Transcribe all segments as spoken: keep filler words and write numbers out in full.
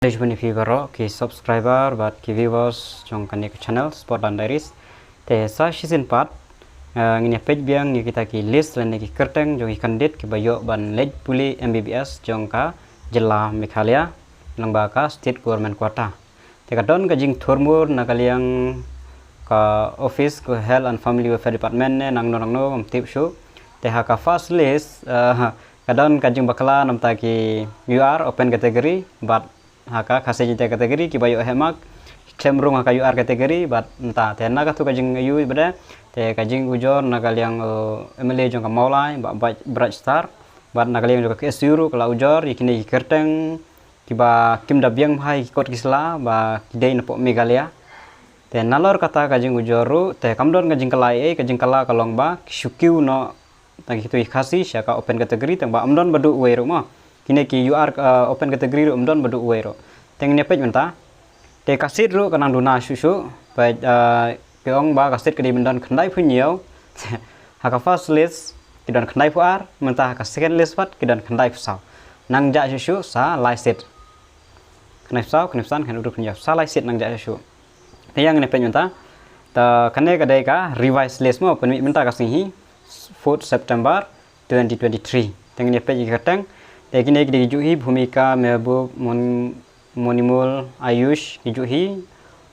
Khublei shibun ïa phi baroh ki subscriber bad ki viewers jong kane ka channel Sportland Diaries. Te sa shisien pat, eh, ngin ïa peit biang ïa kita ki list lane ki kyrteng jong ki candidate kiba ïoh ban leit pule M B B S jong ka jylla Meghalaya lyngba ka state government quota. Te ka don ka jingthurmur na ka liang ka office ka Health and Family Welfare Department ne nangno nangno ngam tip shuh. Te ha ka first list, eh, ka don ka jingbakla namta ki U R open category bad ha ka Khasi Jaiñtia category kiba ïoh heh mark khlem rung ha ka U R category bad mynta. Te na katu ka jingaiu bad te ka jingujor na ka liang, eh, M L A jong ka Mawlai Bah Bright, Bright Star bad na ka liang jong ka K S U ruh ka la ujor ïa kine ki kyrteng kiba kim da biang bha ïa ki kot ki sla ba ki dei napoh Meghalaya. Te nalor kata ka jingujor ruh te kam don ka jingkylla ei, ka jingkylla ka long ba ki shu kiew noh tang kitu ki Khasi sha ka open category tang ba ym don ba duh uwei ruh mo. Kine ki U R, eh, open category ruh ym don ba duh uwei ruh. Te ngin ïa peit mynta. Te ka seat ruh ka nang duna shuh shuh. Peit, eh, ki ong ba ka seat ka dei ban don khyndaiphew hynñiew. Ha ka first list ki don khyndaiphew ar, mynta ha ka second list pat ki don khyndaiphew saw. Nang jah shuh shuh sa lai seat. Khyndaiphew saw, khyndaiphew san, khyndaiphew hynriew, khyndaiphew saw, sa lai seat nang jah shuh shuh. Te ïa ngin ïa peit mynta. Te kane ka dei ka revised list mo, pynmih mynta ka sngi hi, fourth September twenty twenty-three. Te ngin ïa peit ïa ki kyrteng. Te kine ki dei ki juh hi, Bhumika Mehboob, Mon-, Monimol Ayush ki juh hi,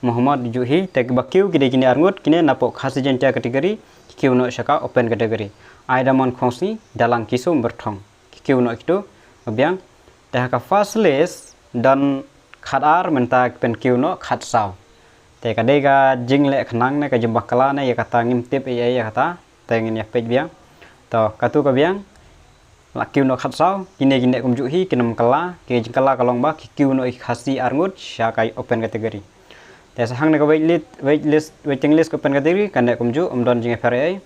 Mohammad ki juh hi. Te kiba kiew ki dei kine arngut, kine napoh Khasi Jaiñtia category ki kiew noh sha ka open category. Aidamon Khongsni, Dalang Kiso Myrthong ki kiew noh kitu. Biang. Te ha ka first list don khat ar, mynta ki pynkiew noh khat saw. Te ka dei ka jingleh khnang ne ka jingbakla ne ïa kata ngim tip ei ei ïa kata. Te ngin ïa peit biang. To katu ka biang. La kiew noh khat saw, kine ki neh kumjuh hi, kin ym kylla, ki jingkylla ka long ba ki kiew noh ki Khasi arngut sha ka open category. Te sa hangne ka wait list, wait list, waiting list ka open category ka neh kumjuh, ym don jingïapher ei.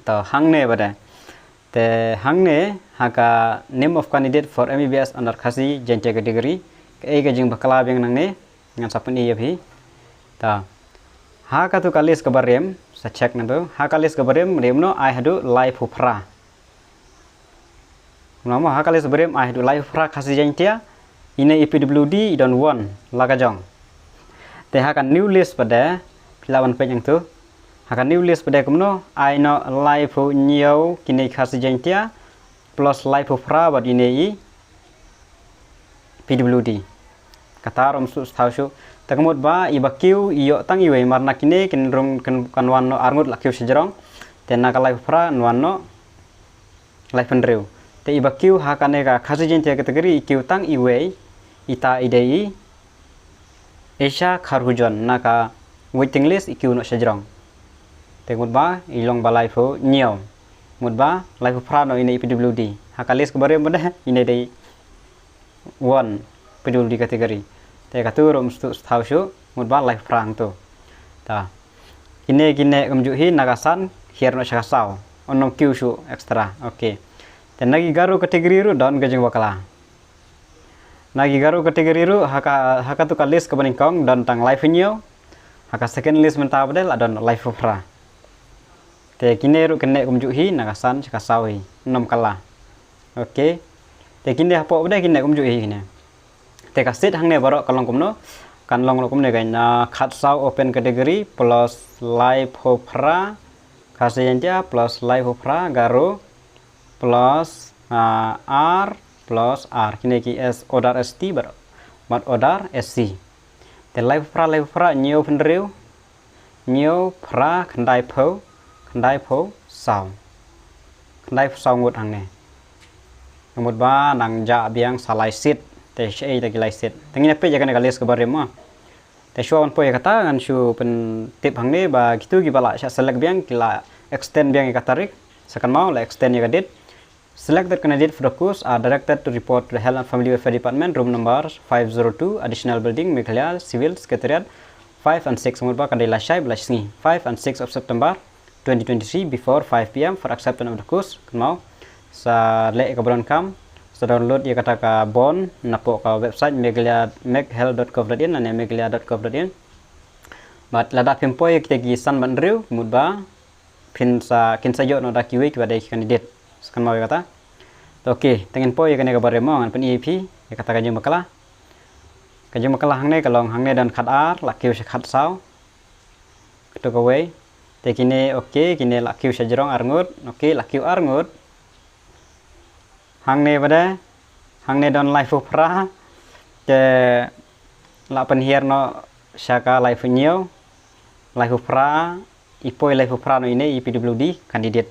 To hangne bad te hangne ha ka name of candidate for M B B S under Khasi Jaiñtia category, kaei ka jingbakla biang nangne, ngan sa pyni ïa phi. To ha katu ka list kaba rim, sa check nangtu, ha ka list kaba rim, rim noh ai haduh laiphew phra. Namar ha ka list ba rim ai haduh laiphew phra Khasi Jaiñtia, ine i P W D i don one la ka jong. Te ha ka new list pat de, phi lah ban peit nangtu. Ha ka new list pat de kumno, ai noh laiphew hynñiew kine Khasi Jaiñtia plus laiphew phra bad ine i P W D. Kata ruh ym shu thaw shuh. Te ka mut ba iba kiew i ïoh tang iwei, mar na kine kin rung, kan wan noh arngut la kiew shajrong. Te na ka laiphew phra wan noh laiphew hynriew. Te iba kiew ha kane ka Khasi Jaiñtia category i kiew tang iwei, ita i dei i Aisha Kharhujon, na ka waiting list i kiew noh shajrong. Te mut ba i long ba laiphew hynñiew. Mut ba laiphew phra noh ine i P W D. Ha ka list kaba rim pat de ine dei one P W D category. Te katu ruh ym shu thaw shuh, mut ba laiphew phra hangtu. Ta. Kine ki neh kumjuh hi na ka san hiar noh sha ka saw. Ym kiew shuh extra. Okay. Te na ki Garo category ruh don ka jingbakla. Na ki Garo category ruh ha ka, ha katu ka list kaba nyngkong don tang laiphew hynñiew. Ha ka second list mynta pat de la don laiphew phra. Te kine ruh ki neh kumjuh hi na ka san sha ka saw hi, ym kylla. Okay. Te kine hapoh pat de ki neh kumjuh hi kine. Te ka seat hangne baroh ka long kumno, kan long ruh kumne, kan, ah, khat saw open category plus laiphew phra Khasi Jaiñtia plus laiphew phra Garo plus, ah, ar plus ar, kine ki S, order S T bad, bad order S C. Te laiphew phra, laiphew phra, hynñiew phew hynriew, hynñiew phra, khyndaiphew, khyndaiphew saw. Khyndaiphew saw ngut hangne. Ka mut ba nang jah biang sa lai seat. Te shaei te ki lai seat. Te ngin ïa peit ïa kane ka list kaba rim mo. Te shuwa ban poi ïa kata ngan shu pyntip hangne ba kitu kiba la shah select biang ki la extend biang ïa ka tarik. Sa kynmaw, la extend ïa ka date. Selected candidate for the post are directed to report to the Health and Family Welfare Department, room number five zero two, Additional Building, Meghalaya Civil Secretariat, five and six, mut ba ka dei lashai bad lashisngi, five and six of September twenty twenty-three, before five P M for acceptance of the post. Kynmaw, sa leh ïa kaba donkam, sa download ïa kata ka bond napoh ka website Meghalaya, meghealth dot gov dot in lane meghalaya dot gov dot in. Bad lada phim poi ïa kita ki san bad hynriew, mut ba phin sa, kin sa ïoh noh da kiwei kiba dei ki candidate. Sa kynmaw ïa kata. To okay, te ngin poi ïa kane kaba rim mo, ngan pyni ïa phi ïa kata ka jingbakla. Ka jingmyntoi hangne ka long hangne don khatar, la kiew sha khatsaw. Kato kawei. Te kine, okay, kine la kiew sha jrong arngut, okay, la kiew arngut. Hangne bad hangne don laiphew phra. Te la pynhiar noh sha ka laiphew hynñiew, laiphew phra, i poi laiphew phra noh ine i P W D candidate.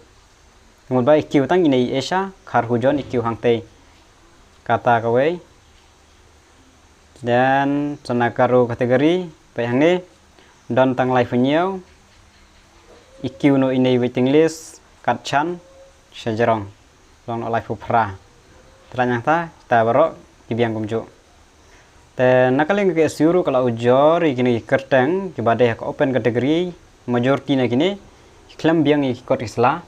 Mut ba i kiew tang ine i Asia, Khar Hujon i kiew hangtei. Kata kawei. Then sa na ka ru category, peit hangne, don tang laiphew hynñiew, i kiew noh ine i waiting list, kat chan, sha jrong. Long noh laiphew phra. Te la nangta, kita baroh, ki biang kumjuh. Te na ka liang ka K S U ruh ka la ujor, ïa kine ki kyrteng, kiba dei ha ka open category, majority na kine, ki khlem biang ïa ki kot ki sla.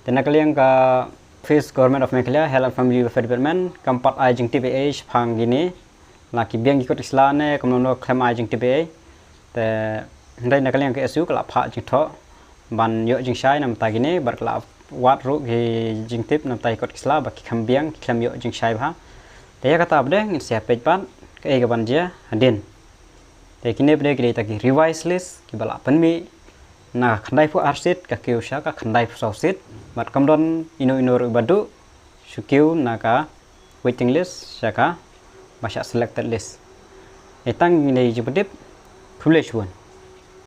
Te na ka liang ka Office Government of Meghalaya, Health and Family Welfare Department, kam pat ai jingtip ei ei shaphang kine, la ki biang ki kot ki sla ne, kumno kumno khlem ai jingtip ei ei. Te, hynrei na ka liang ka K S U ka la phah jingthoh, ban ïoh jingshai namar kine, bad ka la wad ruh ki jingtip namar ki kot ki sla, ba ki khlem biang, ki khlem ïoh jingshai bha. Te ïa kata pat de, ngin sa ïa peit pat, kaei kaban jia, hadien. Te kine pat de ki dei kita ki revised list, kiba la pynmih, na ka khyndaiphew ar seat, ka kiew sha ka khyndaiphew saw seat, bad kam don ino ino ruh ba duh, shu kiew na ka waiting list, sha kaba shah selected list. Te tang kine ki jingpyntip, khublei shibun.